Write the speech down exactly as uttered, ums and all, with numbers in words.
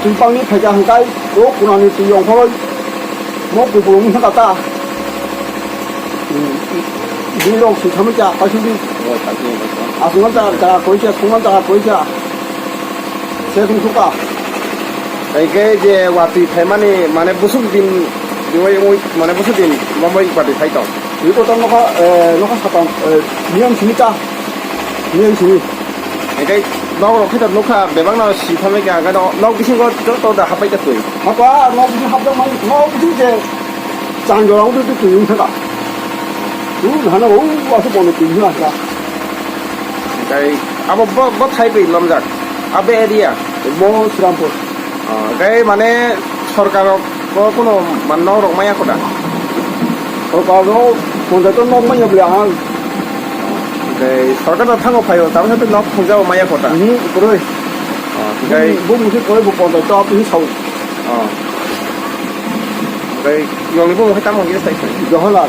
Twi pangni phaikha hwnkhe o kunani twi ongkhorwi mo kupulung wngkha ta. Bini rok swi thangwi cha kaisingdi. Aswkno jaga jaga koisa, songma jaga koisa. Se thung thukha. Hwnkhe je watwi phaimani mane busuk din, mane busuk din, bomoi watwi phai tong. Twi kotor nokha, eh, nokha satang, eh, niyam simi ta. Niyam simi. Hwnkhe nok rok khe ta nukha bebak no si thamwi kha, hwnkhe nok bisingo joto da hapai kha twi. Hapa nok bising hapjak mani, nok bising je chang jora wngtwi twi wngkha. U hana u aswk bono twi wngkha. Hwnkhe abo bo, bo thai bai lomjak, abo area. Bo Srirampur. Ah, hwnkhe mane sorkar rok o kuno man nok rok maya kota. Sorkar rok ponchayato nok maya bwle ang. Hwnkhe sorkar rok thango phaio, tabuk nok thwngjao maya kota. Hmm, kwrwi. Ah, hwnkhe bo mungse kwrwi bo ponchayato aboni sao. Ah. Hwnkhe yongni bo mungse tamo hwnkhe sai. Johola.